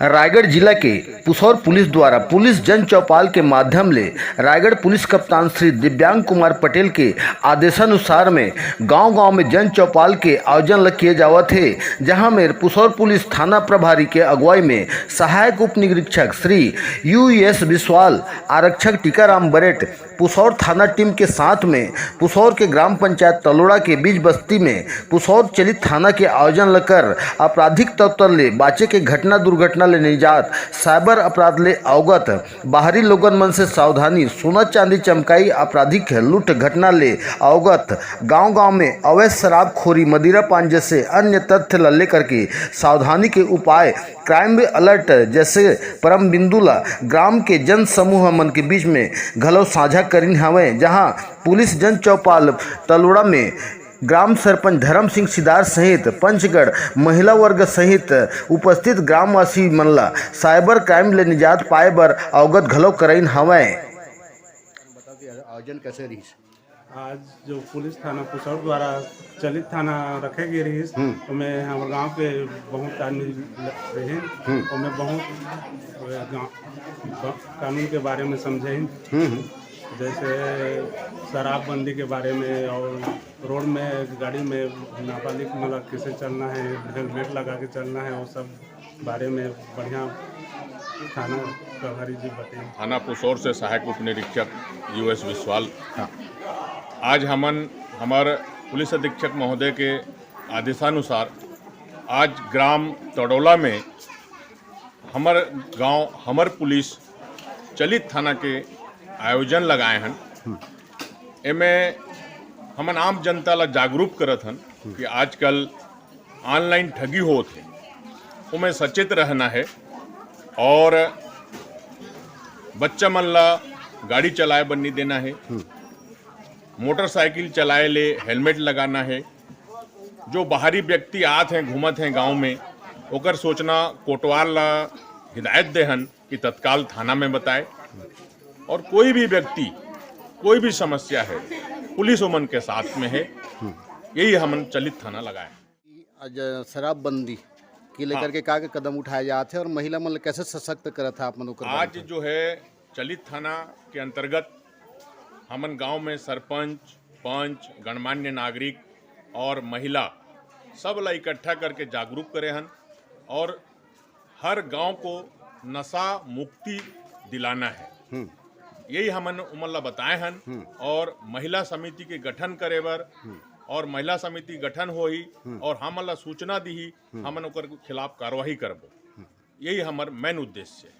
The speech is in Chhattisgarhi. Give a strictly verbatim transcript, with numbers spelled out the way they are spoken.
रायगढ़ जिला के पुसौर पुलिस द्वारा पुलिस जन चौपाल के माध्यम ले रायगढ़ पुलिस कप्तान श्री दिव्यांग कुमार पटेल के आदेशानुसार में गांव-गांव में जन चौपाल के आयोजन ल किए जावत हे, जहां में पुसौर पुलिस थाना प्रभारी के अगुवाई में सहायक उप निरीक्षक श्री यू एस विश्वाल, आरक्षक टीकाराम बरेट, पुसौर थाना टीम के साथ में पुसौर के ग्राम पंचायत तलोड़ा के बीच बस्ती में पुसौर चलित थाना के आयोजन ल कर आपराधिक तौर ले बाचे के घटना दुर्घटना ले निजात, साइबर अपराध ले अवगत, बाहरी लोगन मन से सावधानी, सोना चांदी चमकाई, आपराधिक लूट घटना ले अवगत, गांव-गांव में अवैध शराबखोरी, मदिरा पान जैसे अन्य तथ्य ल लेकर के सावधानी के उपाय, क्राइम अलर्ट जैसे परम बिंदु ला ग्राम के जन समूह मन के बीच में घलो साझा करिन हवय, जहां पुलिस जन चौपाल तलोड़ा में ग्राम सरपंच धर्म सिंह सिदार सहित पंचगढ़ महिला वर्ग सहित उपस्थित ग्रामवासी मन ला साइबर क्राइम ले निजात पाए बर अवगत घलो कराइन हवय। बता कि आयोजन कैसे रहिस? आज जो पुलिस थाना पुसौर द्वारा चलित थाना रखे गे रहिस, हम्म। ओमे हमर गांव के बहुत आदमी ल-, रहिन। हम्म। ओमे बहुत, अ, गांव, ब-, कानून के बारे में समझेन। हम्म, हम्म। जैसे शराबबंदी के बारे में और रोड में गाड़ी में नाबालिग मन ला कैसे चलना है, हेलमेट लगा के चलना है, वो सब बारे में बढ़िया थाना प्रभारी जी बताएं। थाना पुसौर से सहायक उप निरीक्षक यू एस विश्वाल। हाँ। आज हमन हमर पुलिस अधीक्षक महोदय के आदेशानुसार आज ग्राम तड़ोला में हमर गांव हमर पुलिस चलित थाना के आयोजन लगाए हन। एमे हमन आम जनता ला जागरूक करत हन कि आजकल ऑनलाइन ठगी होत हे, ओमे सचेत रहना है और बच्चा मन ला गाड़ी चलाए बर नहीं देना है, मोटरसाइकिल चलाए ले हेलमेट लगाना है। जो बाहरी व्यक्ति आत हैं, घूमत हैं गांव में, ओकर सूचना कोटवार ला हिदायत देहन कि तत्काल थाना में बताए। और कोई भी व्यक्ति, कोई भी समस्या है, पुलिस ओमन के साथ में है। यही हमन चलित थाना लगाए। आज शराबबंदी के लेकर हाँ। के का, का कदम उठाए जात है और महिला मन ल कैसे सशक्त करत है आप मन ओकर आज बारे में? जो है चलित थाना के अंतर्गत हमन गांव में सरपंच, पंच, गणमान्य नागरिक और महिला सब ला इकट्ठा करके जागरूक करे हन और हर गांव को नशा मुक्ति दिलाना है। हम्म। यही हमन उमन ला बताए हन हम्म। और महिला समिति के गठन करे बर हम्म। और महिला समिति गठन होही हम्म। और हमन ला सूचना दीही, हम्म। हमन ओकर खिलाफ कार्रवाई करबो। हम्म। यही हमर मेन उद्देश्य है।